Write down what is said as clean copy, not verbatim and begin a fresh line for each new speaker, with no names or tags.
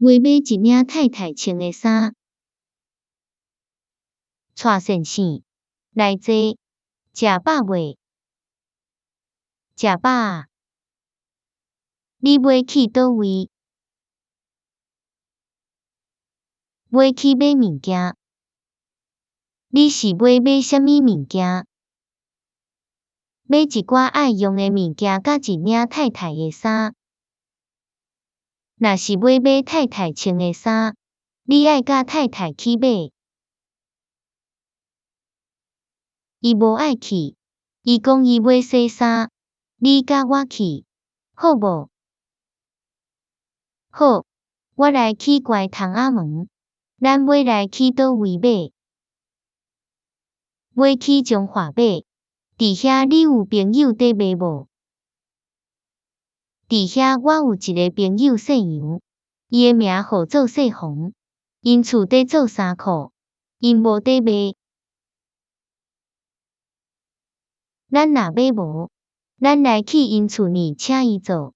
欲買一領太太穿的衫。帶先生來坐，食飽未？食飽啊！你欲去佗位？欲去買物件。你是欲買啥物物件？買一寡愛用的物件，佮一領太太的衫。若是欲買太太穿的衫，你愛佮太太去買。伊無愛去，伊講伊欲洗衫，你佮我去，好無？好，我來去關窗仔門。咱欲來去佗位買？欲去彰化買。佇遐你有朋友佇賣無？佇遐我有一個朋友姓楊，伊的名號做細紅，𪜶厝佇做衫褲，𪜶無佇賣。咱若欲無，咱來去𪜶厝呢請伊做。